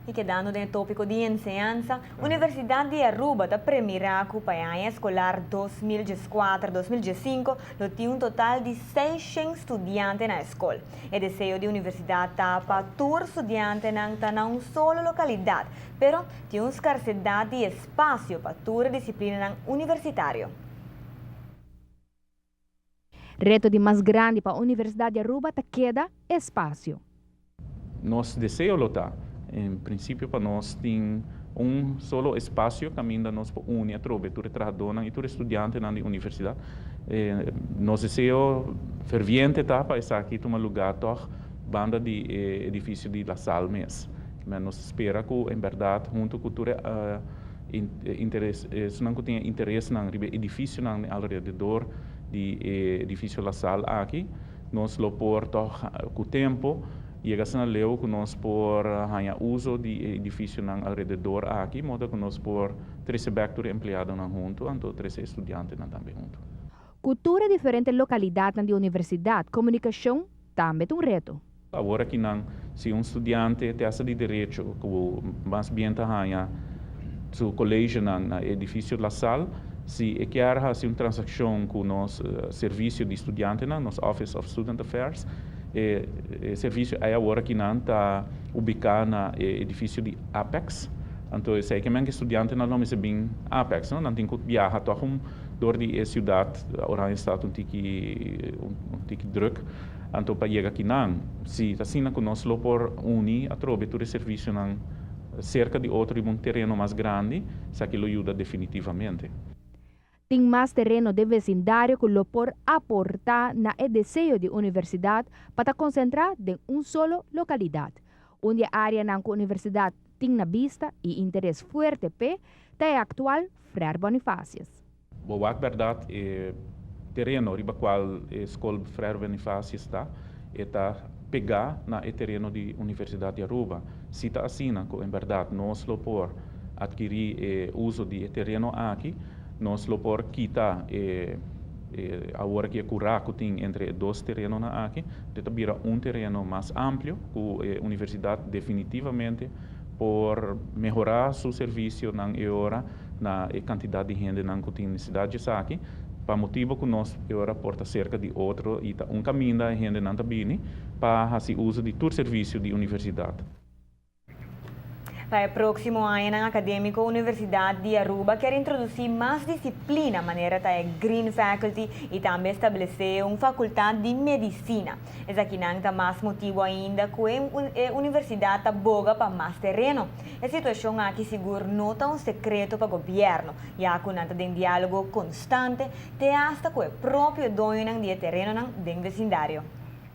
Y kedando den topico di enseñansa, Universidad di Aruba ta premira cu pa aña escolar 2014-2015 lo tin un total di 600 studiante na scol. E deseo di universidad ta pa tur studiantenan ta na un solo localidad, pero tin un scarcedad di espacio pa tur disciplina universitario. Reto di mas grandi pa Universidad di Aruba ta keda espacio. Nos deseo lo ta, en principio, pa nos tin un solo espacio caminda nos por uni atrobe tur trahadornan y tur studiantenan di universidad. Nos deseo ferviente ta pa esaki tuma lugar toch banda di edificio di La Salle mes. Ma nos ta spera cu en berdad hunto cu tur interes, cu tin interes na edificionan alrededor di edificio La Salle aki, nos lo por toch cu tempo yega na leu cu nos por haya uso di edificionan alrededor aki, modo cu nos por trece bek tur empleadonan hunto, anto trece studiantenan tambe hunto. Cu tur diferente localidad di universidad, comunicacion tambe ta un reto. Awor akinan, si un studiante ta di derecho, cu mas bien ta haya su colegio na edificio La Salle, si e kier haci un transaccion cu nos servicio di studiantenan, nos Office of Student Affairs, e servicio ey awor akinan ta ubica na edificio di Apex. Anto, esey kiermen cu studiantenan no mester bin Apex, no? Nan tin cu biaha toch un door di ciudad, Oranjestad un tiki druk. Anto, pa yega akinan, si asina cu nos lo por uni atrobe tur servicionan cerca di otro un tereno mas grandi, esaki lo yuda definitivamente. Tin mas tereno den vecindario cu lo por aporta na e deseo di universidad pa concentra den un solo localidad. Un area na universidad tin na bista y interes fuerte p'e ta e actual Frère Bonifacius. Bo wak berdad e tereno riba cual e scol Frère Bonifacius ta, ta pega na e tereno di Universidad di Aruba. Si ta asina, cu en berdad nos lo por adkiri e uso di tereno aki, nos lo por kita e awor cu e cura cu tin entre dos terenonan aki, ta bira un tereno mas amplio, cu e universidad definitivamente por mehora su servicionan e ora na e cantidad di hendenan cu tin necesidad di esaki, pa motibo cu nos e ora por ta cerca di otro y ta un caminda hendenan ta bini pa haci uso di tur servicio di universidad. Pa e proximo aña academico, Universidad di Aruba kier introduci mas disciplina, manera ta Green Faculty y tambe establece un facultad di medicina. Esakinan ta mas motibo ainda cu e universidad ta boga pa mas tereno. E situacion aki sigur no ta un secreto pa gobierno, ya cu nan ta den dialogo constante, te hasta cu e propio doño di tereno den vecindario.